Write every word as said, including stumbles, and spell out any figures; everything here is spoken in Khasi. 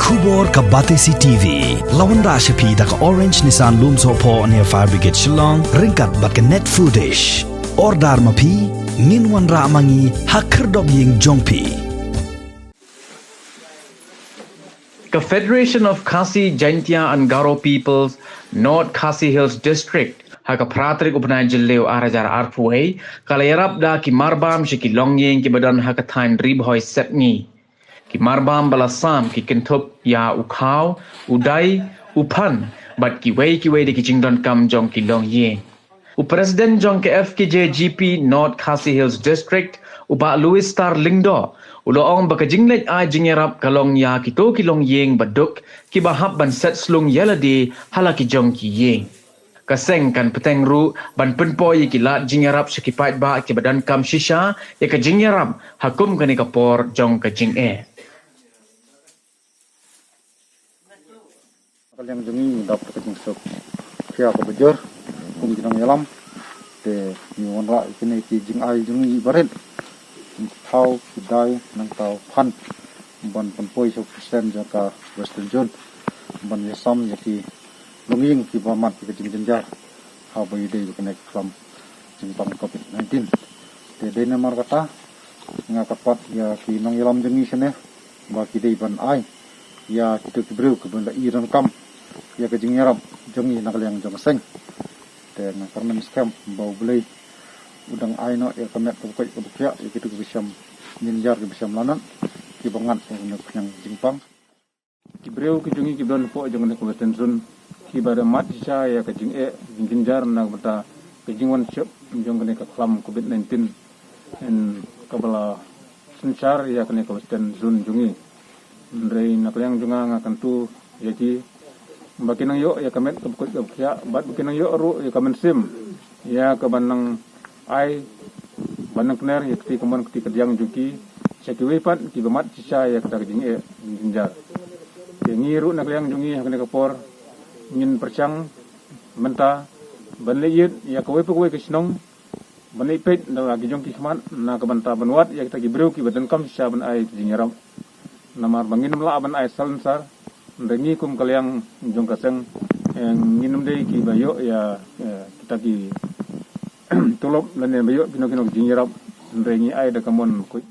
Khubor ka Batesi T V. La wanrah sha phi da ka Orange Nissan Lumsohphoh near Fire Brigade Shillong, ryngkat bad ka Net Foodish. Order ma phi, ngin wanrah ma ngi ha khyrdop ïing jong phi. Ka Federation of Khasi Jaintia and Garo Peoples, North Khasi Hills District, ha ka phra tarik u bnai Jylliew ar hajar arphew wei, ka la ïarap da ki marbam sha ki longïing kiba don ha ka thaiñ Ri Bhoi Sepngi. Ki marbam ba la sam ki kynthup ïa u khaw, u dai, u phan, bad kiwei kiwei de ki jingdonkam jong ki longïing. U President jong ka F K J G P North Khasi Hills District, u Bah Louis Star Lyngdoh, u la ong ba ka jingleit ai jingïarap ka long ïa kito ki longïing ba duk kiba hap ban set slung ïa lade ha la ki jong ki ïing. Ka seng kan bteng ruh ban pynpoi ïa ki lad jingïarap sha ki paidbah kiba donkam shisha ïa ka jingïarap ha kum kane ka por jong ka jingeh. Ka liang jong ngi ngi dap da ka jingsuk khia kaba jur kum ki nongïalam. Te ngi wanrah ïa kine ki jingai jong ngi barit, ki thaw, ki dai, nangta u phan, ban pynpoi sha u president jong ka Western Zone ban ïasam ïa ki longïing kiba mad ïa ka jingjynjar haba ïadei bad kane ka khlam jingpang covid nineteen. Te dei namar kata nga kyrpad ïa ki nongïalam jong ngi shane ba ki dei ban ai ïa kito ki briew kiba la i donkam ïa ka jingïarap jong ngi na ka liang jong ka seng. Te nga kyrmen skhem ba U Blei u dang ai noh ïa ka met kaba koit kaba khiah ïa kito kiba shem jynjar, kiba shem lanot, kiba ngat ïa kane ka khñiang jingpang. Ki briew ki jong ngi kiba don hapoh jong kane ka Western Zone kiba da mad shisha ïa ka jingeh jingjynjar na ka bynta ka jingwan shep jong kane ka khlam covid nineteen, en, kaba la synshar ïa kane ka Western Zone jong ngi. Hynrei na ka liang jong nga nga kyntu ïa ki ba kin nang ïoh ïa ka met kaba koit kaba khiah bad ba kin nang ïoh ruh ïa ka mynsiem ïa ka ban nang ai, ban nang kner ïa kti kamon kti kadiang jong ki sha kiwei pat kiba mad shisha ïa kata ka jingeh jingjynjar. Te ngi ruh na ka liang jong ngi ha kane ka por ngin pyrshang mynta ban leit ïit ïa kawei pa kawei ka shnong, ban leit peit da la ki jong ki khmat na ka bynta ban wad ïa kita ki briew kiba donkam shisha ban ai ka jingïarap. Namar ba ngin ym lah ban ai salonsar, hynrei ngi kum ka liang jong ka seng, eh, ngin ym dei kiba ïoh ïa, eh, kita ki tulop lane ba ïoh kino kino ki jingïarap, hynrei ngi ai da ka mon koit.